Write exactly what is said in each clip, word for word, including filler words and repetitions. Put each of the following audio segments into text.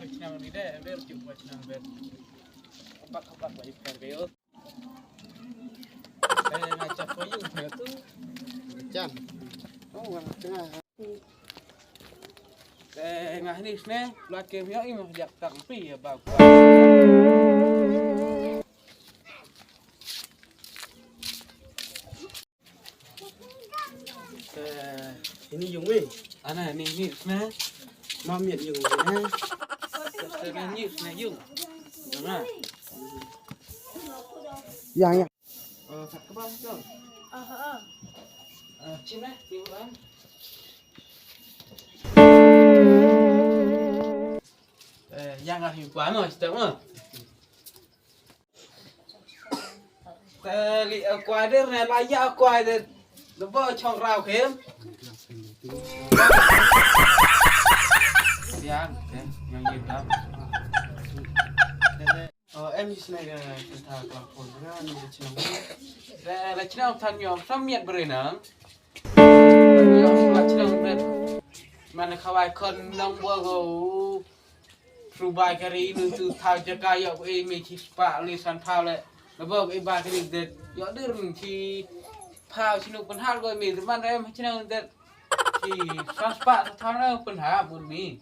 Chnang ni de, ber ju ba chnang ber. Bak bak ba ikan ber. Eh, nga chap ko yung na tu. Chan. Oh, wala tengah. Eh, nga ni sne, la kem yo im jak tak pi ya bak. Eh, ini yung wei. Ana ni ni sne. Ma miet yung wei. Sne ni sne yung. Mana? Yang yang. Eh, kat ke bawah tu. Aha. Eh, cina yung kan. Eh, yang ah yung kuano sita mo. Te li, eh, kuader ne la ya kuader. Lebo chong rau kem. Yang, eh, yang yim dam. Oh, em is ne ga ta klang phone ga ni chnong. La, la chnong tan yom sam miet berinang. Yom la chnong bet. Mana khawai kon nong bo go. Tru bai kari nu tu thau jaka yok e me chi spa le san thau le. Lebo e ba kari det yok dir chi thau chi nu pun har go me man em chi nang det. Chi san spa thau na pun ha bun mi.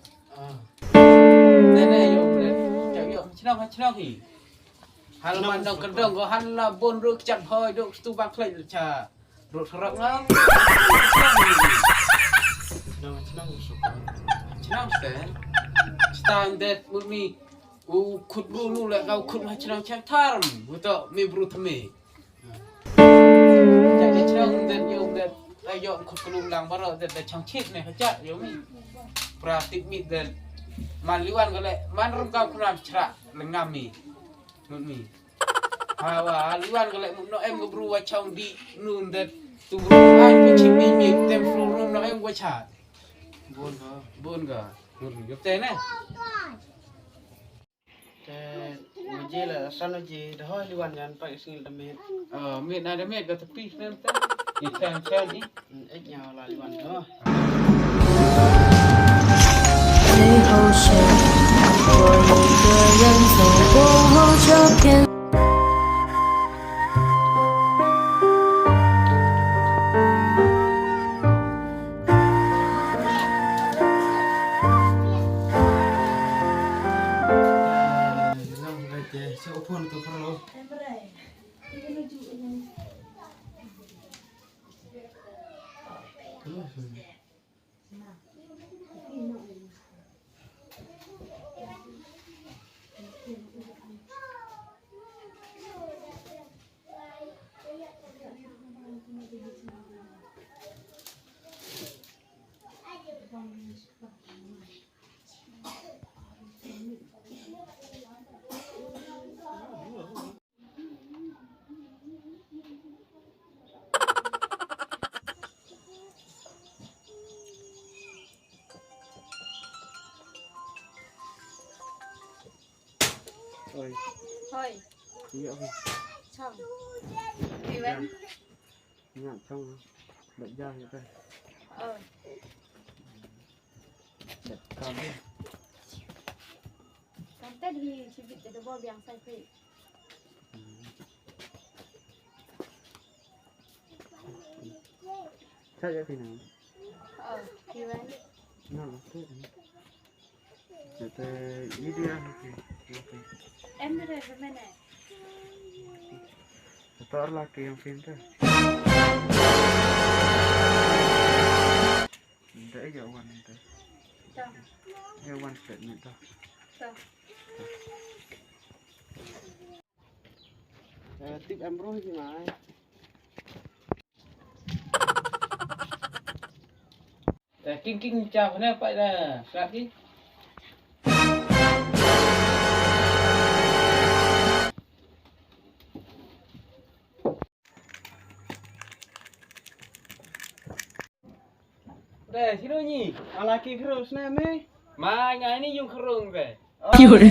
Te ne yok det. Yok yok chi nang chi nang hi. Hal man dong kendong go han la bun ruk chat hoi dok stu bang klek cha. Ruk serap ngam. Chnong chnong suka. Chnong sten. Stand that with me. U khut bru nu le kau khut ma chnong chang tharm. Uto mi bru thme. Chang chang chnong den yo den. Ta yo khut kunu lang baro den da chang chit ne haja yo mi. Pra tip mi den. Man liwan gale man rum kau kunam chra lengam mi. Nut mi. Hawa liwan gale mut no em go bru wa chong di nun det tu bru ai pe chim mi mi tem flu rum no em go cha. Bun ga. Bun ga. Nun yo te ne. Te waje la san waje da hoi liwan yan pa singil da me. Ah, me na da me ga tepi sen te. Ni sen sen ni. Ek nya la liwan do. Oi. Hoi. Iya, oi. Chong. Iwan. Nya chong. Bad ja ya ta. Oh. Bad ka. Kan ta di chibit de bo biang sai pe. Sa ya pina. Oh, Iwan. No, okay. Ito, ini dia, okay. Okay. Em, ada mana? Ito, laki yang pintar. Ito, iya, wan ito. Ito. Iya, wan set nito. Ito. Eh, tip em bro hi mai. Eh, king king cha ne pa da sat ki. Re, sino ni? Ala ki khro sna me? Ma nga ni yung khrong be. Ki hore.